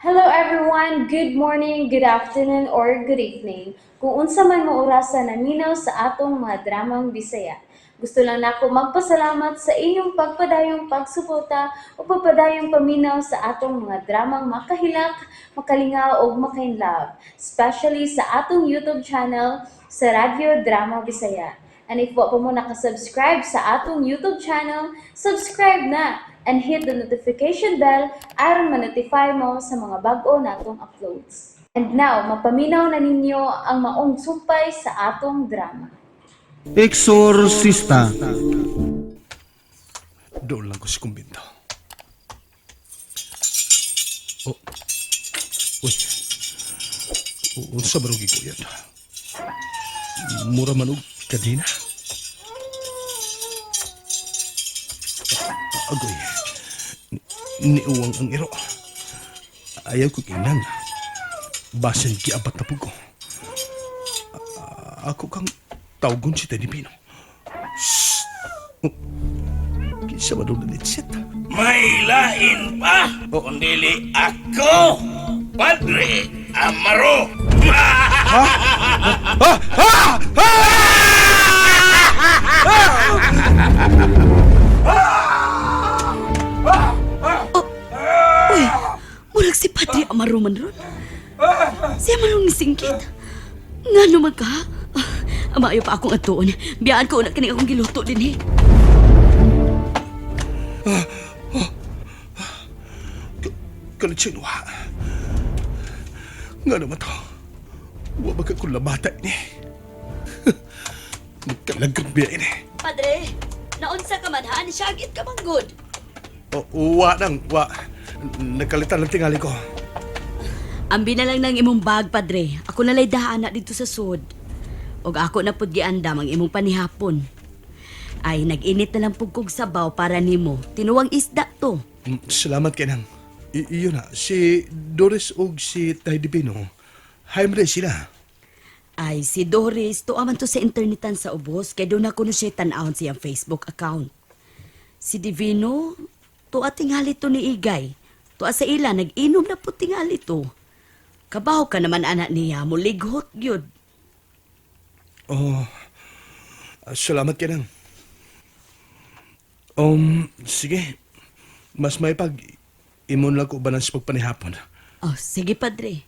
Hello everyone! Good morning, good afternoon, or good evening. Kung unsa man mo orasa naminaw sa atong mga dramang Bisaya. Gusto lang nako magpasalamat sa inyong pagpadayong pagsuporta o pagpadayong paminaw sa atong mga dramang makahilak, makalingaw ug makainlove, especially sa atong YouTube channel sa Radyo Drama Bisaya. And if wa pa mo nakasubscribe sa atong YouTube channel, subscribe na and hit the notification bell aron ma-notify mo sa mga bag-o natong uploads. And now, mapaminaw na ninyo ang maong sumpay sa atong drama. Exorcista. Doon lang ko sa kumbinto. Oh. Uy. Unsa ba rin gikuyan? Mura man og kadena. Agoy. Niuwang ang iro. Ayaw ko kinang. Basin giabat na po ko. Ako kang tawgon si Teddy Pino. Shh! Oh. Kinsa ba doon na? May lain pa, kundili ako, Padre Amaro. Ah! Ah! Ah! Uy, murag si Padre Amaro man ron. Siya man ron nisingkit. Nga naman ka? Ah, maayo pa akong atuon. Biyaan ko na kini akong giluto din eh. Kalit siya nuha. Nga naman to. Wa ba ka kung lamata ini? Magkalagot biya ini. Padre, naunsa ka man ha? Nisyagit ka man good. O, wa nang, wa. Nagkalitan lang tingali ko. Ambi na lang ng imong bag, Padre. Ako nalay daan na dito sa sud. Og ako na pud giandam ang imong panihapon. Ay, nag-init na lang pud kog sabaw para nimo. Tinuwang isda to. Salamat kay nang. Iyon na, si Doris og si Tay Divino, haimre sila. Ay, si Doris, tuwa man to sa internetan sa ubos, kay doon ako no siya tan-awon siyang Facebook account. Si Divino, tuwa tingali to ni Igay. Tuwa sa ila, nag-inom na po tingali to. Kabaho ka naman anak niya, mulighot yun. Oh, salamat kay nang. Sige. Mas may pag imon lang ko ba ng pagpanihapon. Oh, sige, Padre.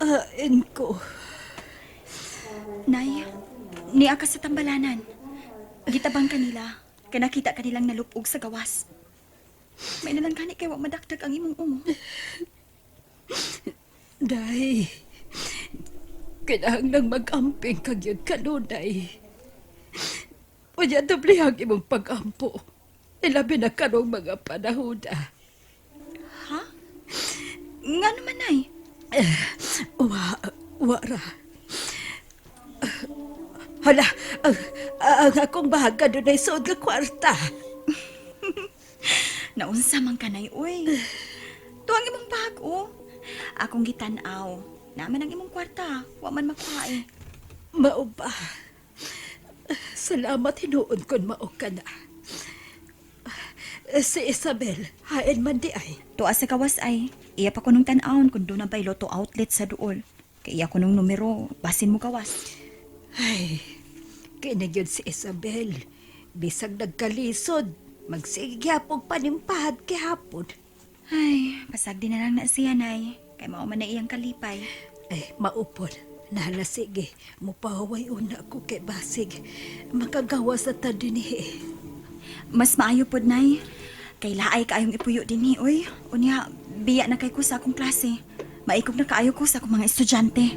Ain ko. Nay, niya ka sa tambalanan. Gitabang kanila, kay nakita kanilang nalupog sa gawas. May nalang gani kay wa madakdag ang imong ungo. Day, kinahanglang mag-amping kag yun kanunay. Unya doblehang imong pag-ampo. Ilabi na karong mga panahon ah. Ha? Nga naman, Nay. Wa, wa ra. Hala, ang akong bahaga dunay suod nga kwarta. Naunsa man ka, Nay, uy. Tuwang imong bag, oh. Akong gitan-aw. Naman ang imong kwarta. Wa man makuha eh. Mao ba? Salamat hinuon kon mao ka na. Si Isabel, hain man di ay. Tuwa sa gawas ay, iya pa ko nung tan-awon kung doon na ba'y lotto outlet sa duol. Kay iya ko nung numero, basin mo gawas. Ay, kini gyud si Isabel. Bisag nagkalisod, magsigyapog panimpahad kihapon. Ay, pasag di na lang na siya, Nay. Kay mao man na iyang kalipay. Ay, maupon. Nala, sige. Mupahuway una ko kay Basig. Makagawa sa ta dinhi. Mas maayo pod, Nay. Kay laay kaayong ipuyo dinhi, uy. Unya, biya na kay ko sa akong klase. Maikog na kaayo ko sa akong mga estudyante.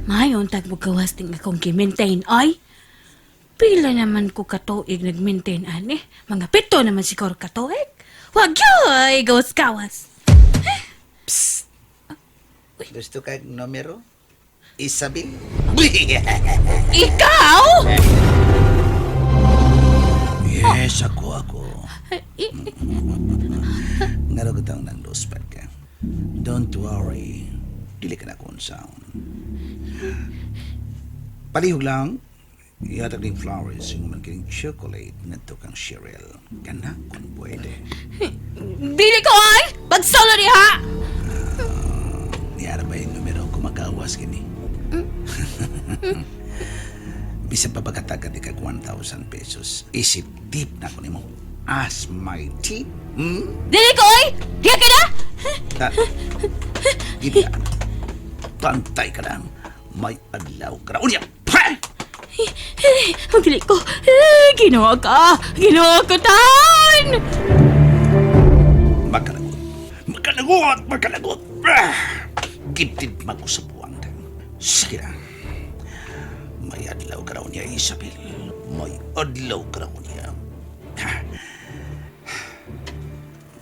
Mayon tag mo gawas ting akong gi-maintain ay. Pila naman ko katuig nag-maintain ani. Mga 7 naman siguro katuig. Wag yoy, gawas gawas. Gusto kag numero? Isabel? Ikaw? Yes, ako, ako. Nga raw kitang nang luspad ka. Don't worry. Dili ka na kung sound. Palihog lang, ihatag ning flowers yung man kining chocolate ngadto kang Cheryl. Kana kung pwede. Dili ko ay! Pagsolo diha! Niara ba yung numero kumakawas kini? Bisan pa pagkatagad di kag 1,000 pesos. Isip tip na ko nimo. As my tip. Hmm? Dili ko ay! Diha ka na! Ah, Gibiyaan. Pantay ka lang. May adlaw ka na. Unya! Pa! Ang dili ko. Eh, Ginoo ka! Ginoo ko tan! Makalagot. Makalagot! Makalagot! Ah! Gitid mag-usabuan. Sige na. May adlaw ka raw niya, Isabel. May adlaw ka raw niya. Ha?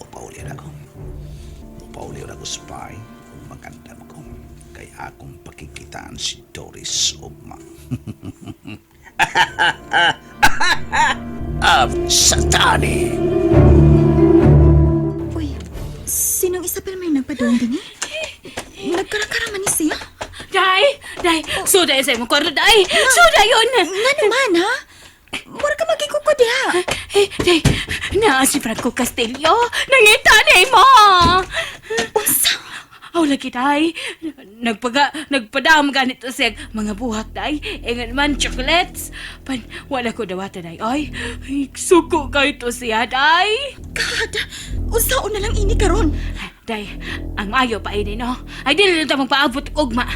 Mupauli na ako. Mupauli na ako, spy. Maganda mo ko. Kay akong pakikitaan si Doris Ugma. Ah, Satani! Uy, sinong Isabel may nagpadung din eh? Nagkarakara man ni siya. Day! Day! Suday sa imong kwarto, day! Suday yun! Nga naman, ha? Mura ka magiging ko diha. Eh, day! Naa si Franco Castillo! Nangita na mo! Unsa? Aw, lagi, day! Nagpadam ganito siya mga buhak, day. Ingan man, chocolates. Pan, wala ko dawata, day. Ay, ay, suko kayo to siya, day. God, unsaon na lang ini karon? Day, ang maayo pa ini, no? Ay, dili lang ta magpaabot og ugma.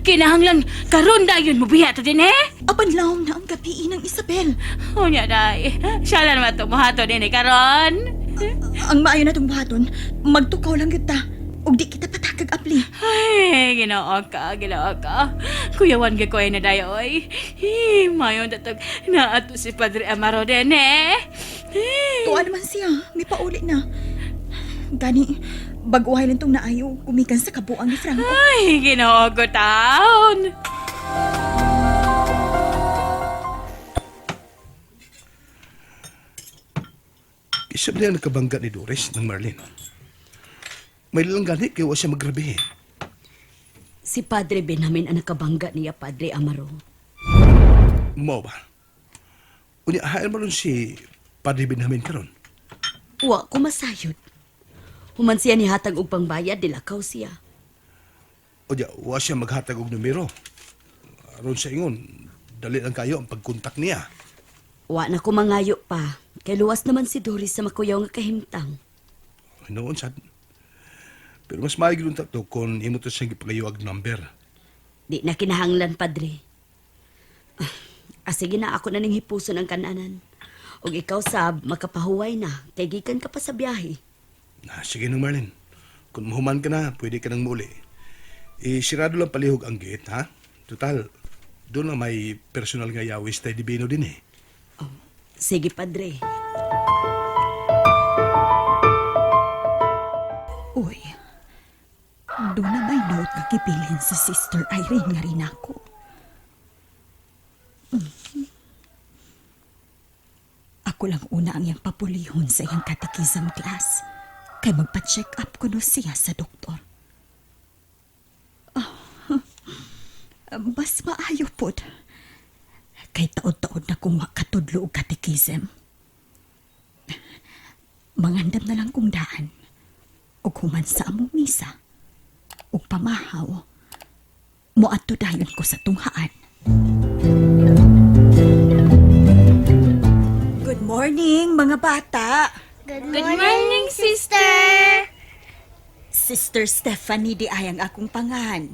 Kinahanglan, karon dayon mo biya ta din, eh? Apan lawom na ang gabi ng Isabel. Unya, day. Siya lang naman tumuhato din, eh, karon. Ang maayo na tong buhaton, magtukaw lang gyud ta. Ug di kita patakag apli. Ay, ginoo ka, ginoo ka. Kuyawan ka ko ay na oy. Hi, mayon datog naato si Padre Amaro din eh. Hi. Tuwa naman siya, may pauli na. Gani, baguhay lang tong naayo, gumikan sa kabuang ni Franco. Ay, ginoo ko taon. Isa ba ang nakabangga ni Doris ng Marlene? May lang gani kay wa siya magrabe. Si Padre Benjamin ang nakabangga niya, Padre Amaro. Mao ba? Unya, hain mo ron si Padre Benjamin karon. Wa ko masayod. Human siya nihatag og pangbayad, dilakaw siya. Unya, wa siya maghatag og numero. Aron sa ingon, dali lang kayo ang pagkontak niya. Wa na ko mangayo pa. Kay luwas naman si Doris sa makuyaw nga kahimtang. Noon sad. Pero mas maigi lang to kung imo to siyang gipangayuag number. Di na kinahanglan, Padre. Ah, sige na, ako na ning hipuson ang kananan. Og ikaw, Sab, makapahuway na. Kay gikan ka pa sa biyahe. Na, sige nang Marlene. Kung mahuman ka na, pwede ka nang muli. Isirado lang palihog ang gate, ha? Total, doon lang may personal nga yawis tayo dibino din eh. Sige, Padre. Uy, doon na may note nga gibilin sa Sister Irene nga rin ako. Ako lang una ang iyang papulihon sa iyang catechism class. Kay magpa-check up ko no siya sa doktor. Ah, mas maayo pod. Kay taod-taod na kung wa katudlo og catechism. Mangandam na lang kong daan ug human sa among misa ug pamahaw moadto dayon ko sa tunghaan. Good morning mga bata. Good morning, sister! Sister Stephanie di ay ang akong pangan.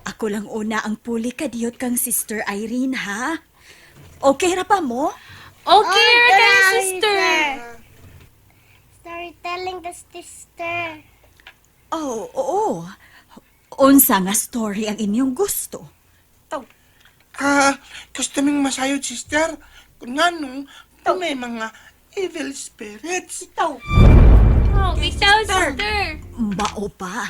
Ako lang una ang puli kadiyot kang Sister Irene ha. Okay ra pa mo? Okay, ra kayo, sister. Storytelling the sister. Oh, oo. Unsa nga story ang inyong gusto? Ah, gusto ming masayod, sister. Kung ano, may mga evil spirits. Itaw. Oh, ikaw, sister. Mao pa.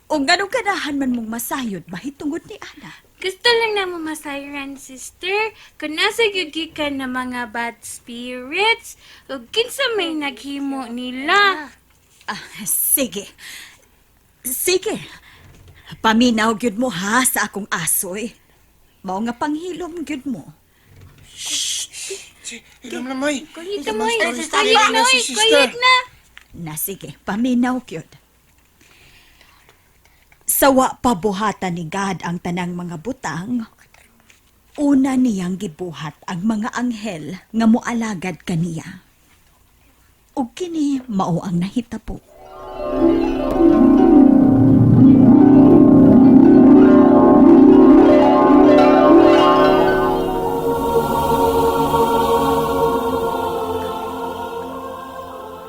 O ganong kanahan man mong masayod mahitungod ni Ana. Gusto lang na mo masayran, sister. Kung nasa gyud ka na mga bad spirits, ug kinsa may naghimo nila. Ah, sige. Sige. Paminaw gyud mo ha sa akong asoy. Mao nga panghilom gyud mo. Si, ilom na, Moy. Quiet na, Moy. Ay, sister, Quiet na, si oy. sister. Quiet na. Na sige, paminaw gyud. Sawa pa buhatan ni God ang tanang mga butang, una niyang gibuhat ang mga anghel nga moalagad kaniya. Ug kini mao ang nahitabo.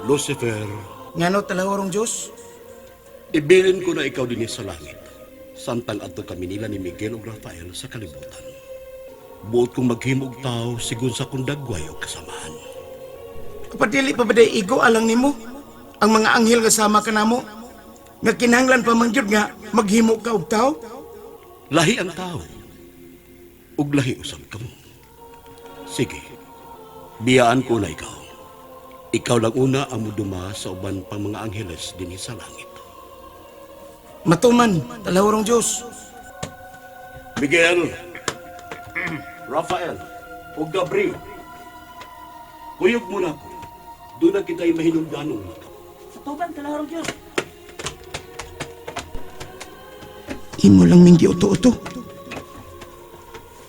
Lucifer, Ngano talahurong Diyos? Ibilin ko na ikaw din sa langit. Samtang adto kami nila ni Miguel ug Rafael sa kalibutan. Buot kong maghimo og tao sigon sa kong dagway o kasamahan. Kapadili pa ba day igo alang nimo? Ang mga anghel nga sama ka namo? Nga kinahanglan pa man gyud nga maghimo ka og tao? Lahi ang tao. Ug lahi usab kamo. Sige. Biyaan ko na ikaw. Ikaw lang una ang muduma sa uban pang mga angheles dinhi sa langit. Matuman, talahurong Diyos. Miguel, Rafael, ug Gabriel. Kuyog mo na ako. Doon na kita'y mahinungdanong makap. Tuban, talahurong Diyos. Imo lang ming giuto-uto.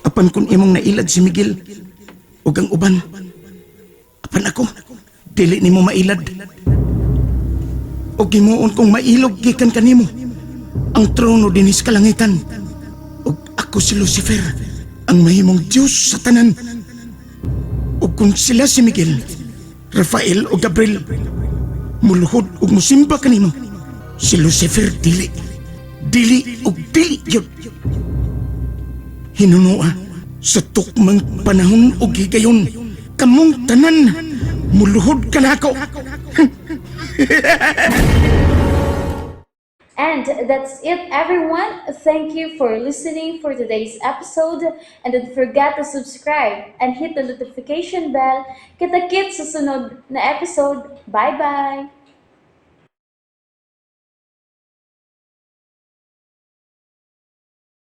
Apan kung imong nailad si Miguel ug ang uban. Apan ako, dili nimo mailad. Og himuon kong mailog gikan kanimo. Ang trono dinhi sa kalangitan. Ug ako si Lucifer, ang mahimong Dios sa tanan. Ug kung sila si Miguel, Rafael o Gabriel, muluhod ug musimba kanimo. Si Lucifer dili. Dili ug dili gyud. Hinunoa sa tukmang panahon ug higayon, kamong tanan muluhod kanako. And that's it, everyone. Thank you for listening for today's episode. And don't forget to subscribe and hit the notification bell. Kita-kits sa sunod na episode. Bye-bye!